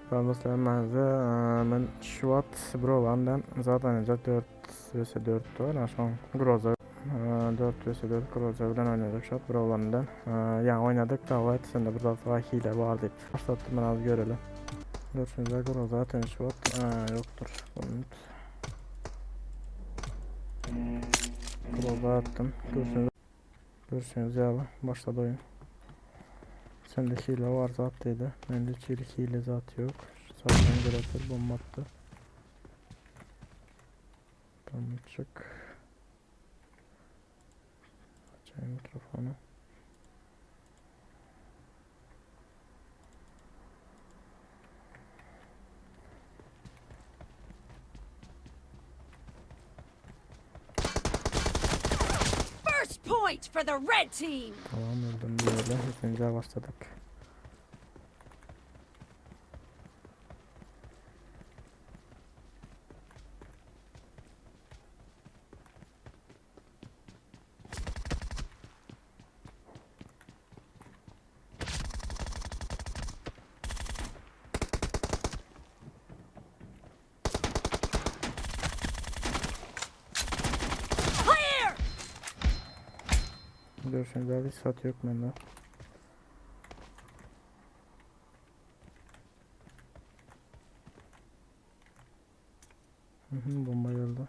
Salam dostlar hemmäňize. Men şu wagt Brolan bilen zat oýnajak 4 vs 4 bar. Ana şoň Groza 4 vs 4 Groza bilen oýnajak şu wagt Brolan bilen. Ýaňy oýnadyk dawat sende bir zat bar hile bar diýip. Başlatdym men az göreli. Görşüňiz Groza atyn şu wagt ýokdur. Unut. Groza atdym. Görşüňiz Görşüňiz ýaly başlady oýun. Sende hile bar zat diýdi. Mende hiç hili hile zat ýok. Şu sağdan göreter bomba atdy. Tamam çık. Açayım mikrofonu. First point for the red team. Tamam öldüm böyle. İkinci başladık. Clear! Görüşürüz abi sat yok bende. Hı hı, bomba geldi.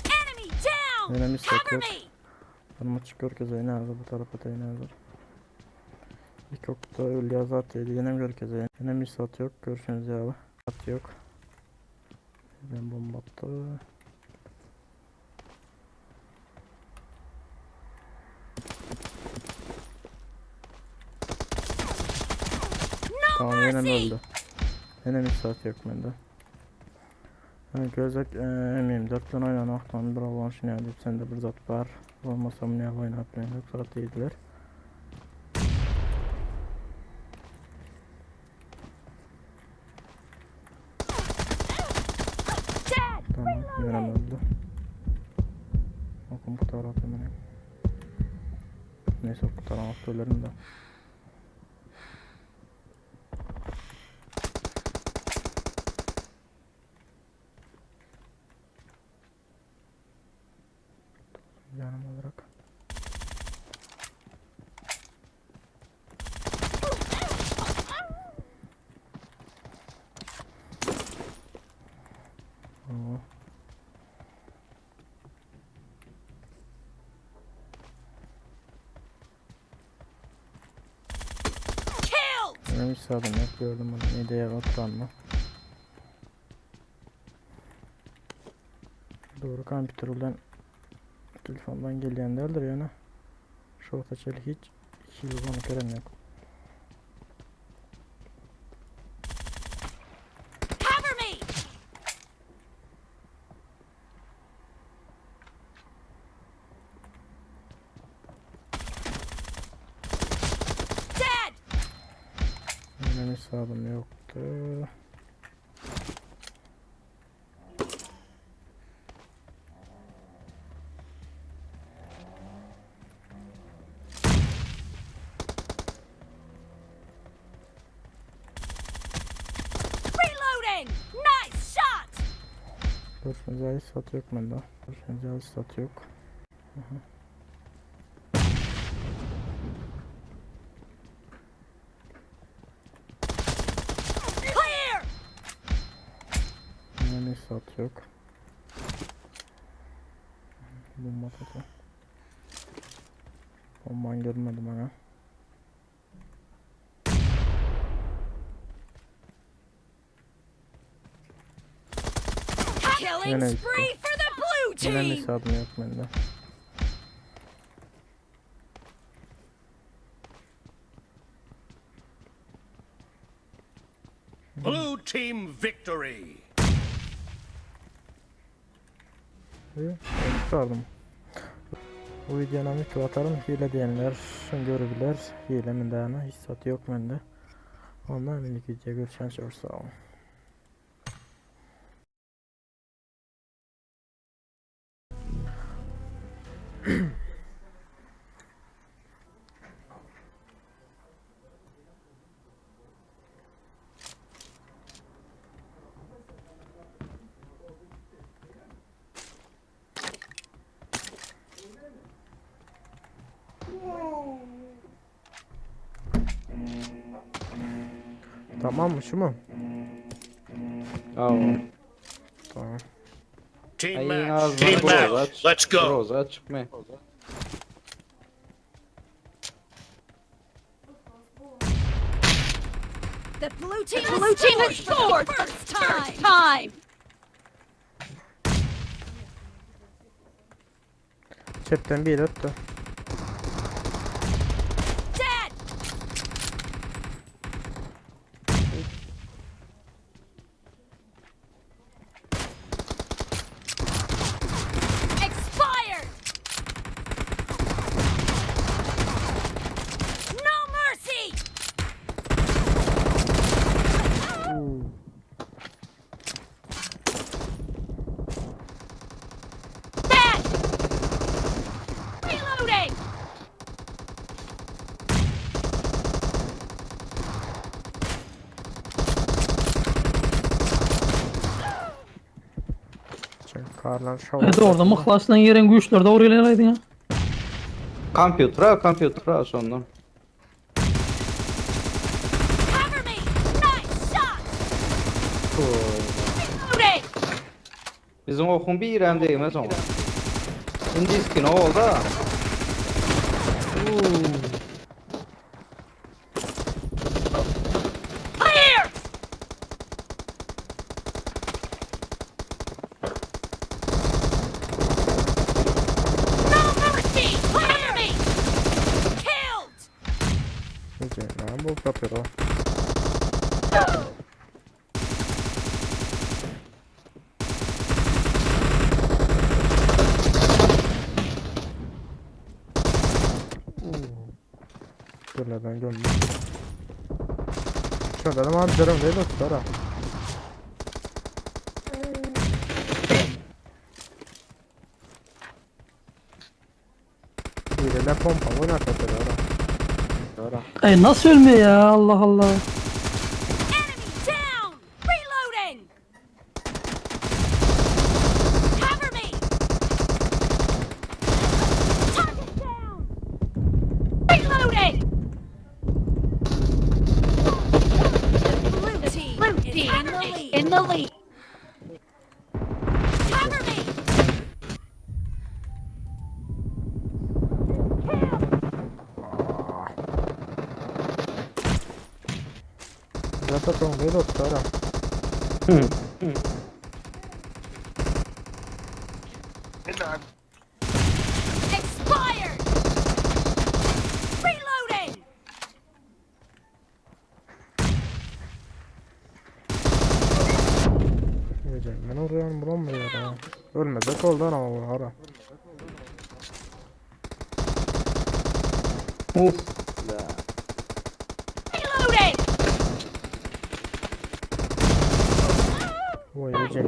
Enemy down! Enemy Cover yok. me! Parmaçık görkezeyini aldı bu tarafa da yine aldı. İlk okta öldü azat yedi. Yine görkezeyini. Yine bir sat yok. Görüşürüz ya. Sat yok. Ben bomba attı. No Tamam yine mercy! öldü. Yine bir saat yok bende. Ha, gözlük e, eminim 4 tane oynamaktan bir olan şunu edip sende bir zat var. Olmasam ne oynatmayın yok saat değiller. Dead! Tamam yine öldü. Okum kurtar atayım beni. Neyse kurtaramaz söylerim de. Canım olarak. Oo. Killed! Benim hiç sağdım yok gördüm bunu. Mideye oturan mı? Doğru kompüterden telefondan gelýänlerdir ýöne şu wagta çenli hiç hiç onu gören yok. Cover me! Dead! Benim hesabım yoktu. Reloading! Nice shot! Görüşürüz hiç sat yok bende. Görüşürüz hiç sat yok. Aha. Clear! Benim hiç sat yok. Bomba atı. Bomban görmedim bana. Killing Yine spree for the blue Yine team! hesabım yok bende. Blue team victory. İyi, Kurtardım. Bu videona mikro atarım. Hile diyenler görebilir. Hile mi hiç satı yok bende. Ondan minik video görüşen çok sağ olun. Tamammy şumy? Aw. Tamam. Team Ay, match. az Team var, match. Let's go. Roza çykmy. The blue team, the blue team has scored for the first time. time. Çepden bir ötdü. Dead. Expired. No mercy. Dead. Reloading. Çünkü karlar şov. Evet orada mıhlasdan yeren güçler doğru ilerledi ya. Kompýuter, kompýuter şondan. Cover me. Nice shot. Reloading. Bizim okun bir hem değmez ona. Indi skin oldu. Clear. No mercy. Cover me. Killed. Nece? Lan bu yapıyor o. Dur la ben gömdüm. Şurada da abi durum değil tutar ha. Biriyle pompa oynatıyor ara. Ey nasıl ölmüyor ya Allah Allah. Enemy down. Reloading. Cover me. Target down. Reloading. Blue team, Blue team in the lead. In the lead. Cover me. Zaten çok değil tutar ha. Expired. Reloading. Diyeceğim ben oraya bulamıyorum ha. Ölmezek oldu ama bu ara. Uf. Reloading. Vay diyeceğim.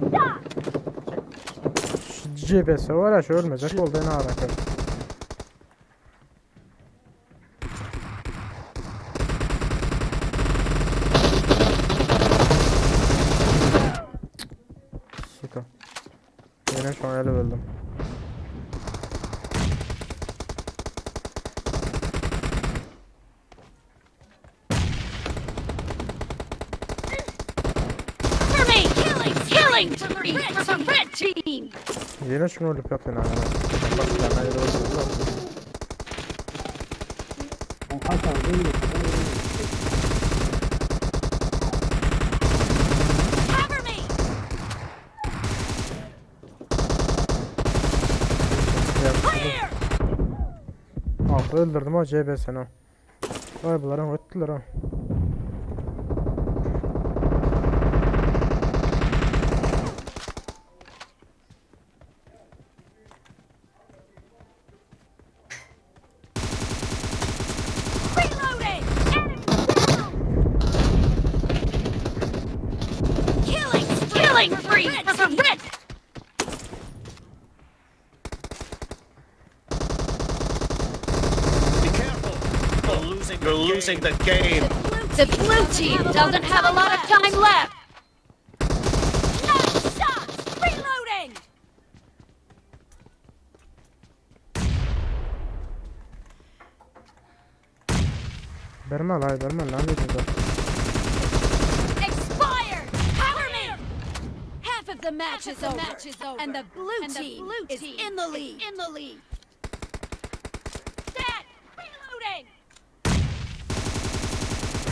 Şu CBS var ya şu ölmeyecek oldu ne alaka. Suka. Yine şu an öyle öldüm. Cover me. Killing, killing spree for the red team. Yine şunu ölüp yapıyorsun abi. Bak ben ayrı öldüm. Cover me. Clear. Altı öldürdüm o CBS'ni. Vay bunların öttüler ha. Reloading. Enemy down. Killing, killing spree for the red. Be careful. You're losing. You're losing the game. The blue team doesn't have a lot of time left. Nice shot. Reloading. Berme lan berme lan dedim zaten. Half of the match is over, and the blue team is in the lead. In the lead. Dead. Reloading.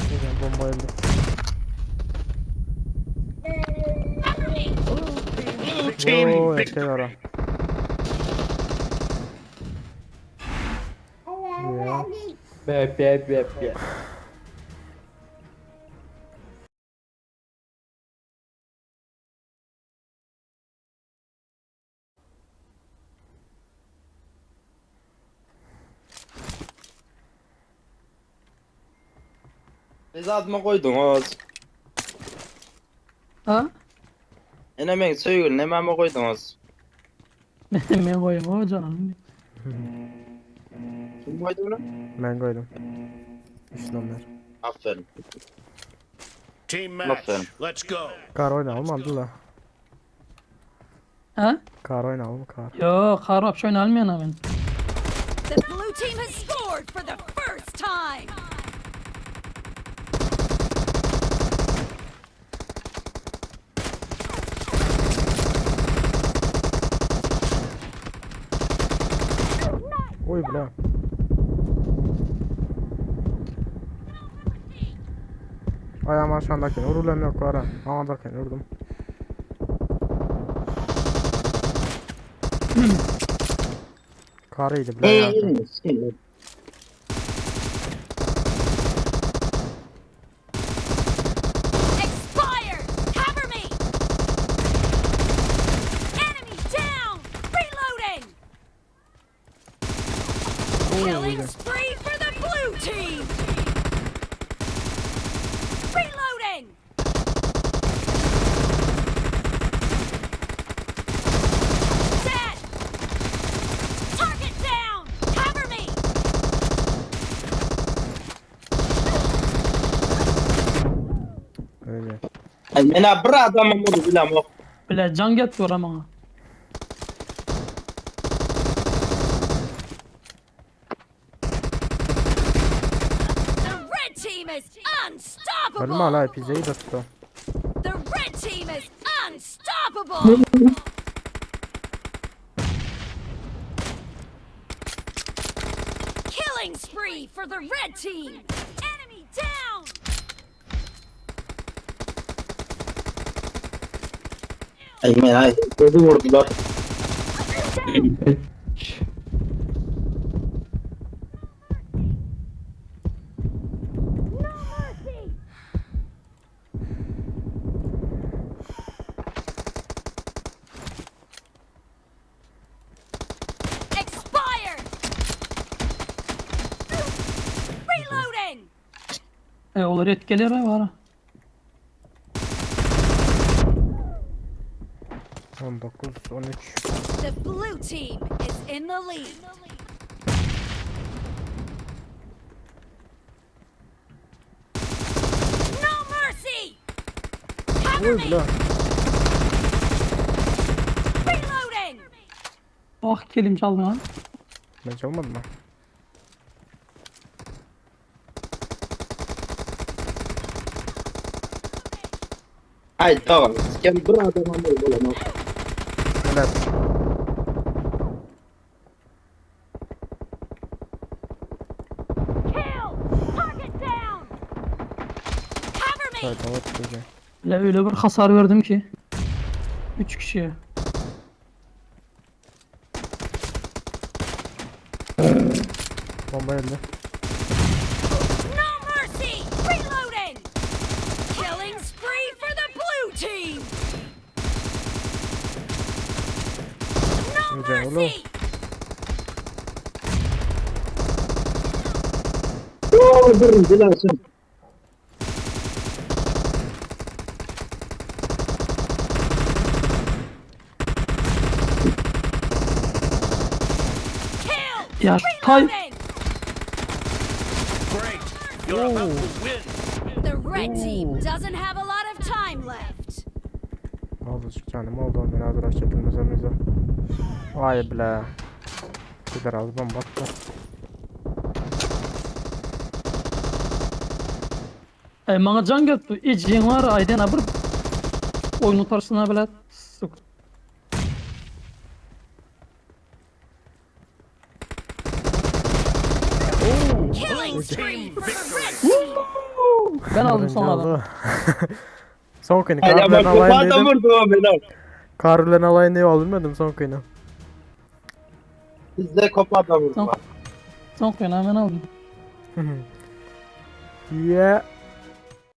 Güzel bomba öldü. Cover me. Blue team Yo victory. erkek ara. Ya. Be be be be. Biz adyma koyduňyz. Ha? Ene men söýgül nämeme koyduňyz? Men goýum o canım. Kim koydu bunu? Ben koydum. 3 numara. Aferin. Team match. Aferin. Let's go. Kar oynayalım mı Abdullah? Ha? Kar oynayalım mı kar? Yo, kar apşa oynalmayan ben. The blue team has scored for the first time. Oy bile. Ayağım aşağıdakini vurulan yok var ha. Ağdakini vurdum. Karıydı bile ya. Expired. Cover me. Enemy down. Reloading. Killing spree for the blue team. Reloading. Dead. Target down. Cover me. Öyle. Ay mena bir adamım vurdu bilen bak. Bile can get dur ama. The red team is unstoppable. Ölme hala pizzayı da tuttu. The red team is unstoppable. Killing spree for the red team. Enemy down. Ay mena gözü vurdular. No mercy. Expired. Reloading. E olur etkiler var. ha. 19, 13. The blue team is in the lead. No mercy! Cover Oy me! bile. Reloading! Ah kelim çaldın ha. Ben çalmadım mı? Ay tamam. Gel bir adamım vurdu lan. Evet. Kill! Target down! Cover me! Evet, evet, güzel. Bile öyle bir hasar verdim ki. 3 kişiye. Bomba öldü. No mercy! Reloading! Killing spree for the blue team! No Güzel oğlum. mercy! Yo durun dilersin. Kill! Ya şu tay Reloading! Great. You're about to win. The red team doesn't have a lot of time left. Azıcık canım oldu ondan az uğraş çekilmez önümüze. Vay bile. Gider az bomba attı. E, bana can get bu. Ecin var aydan bir oyun utarsına bile. Suk. Killing spree Team for the victory. red team. Ben aldım Birinci son adam. oldu. Son kıyını Ay ama kar bilen alayım kopa da dedim. vurdu o beni. Kar bilen alayım diye aldırmadım son kıyını. Bizde kopa da vurdu. Son, son kıyını ben aldım. Yeah.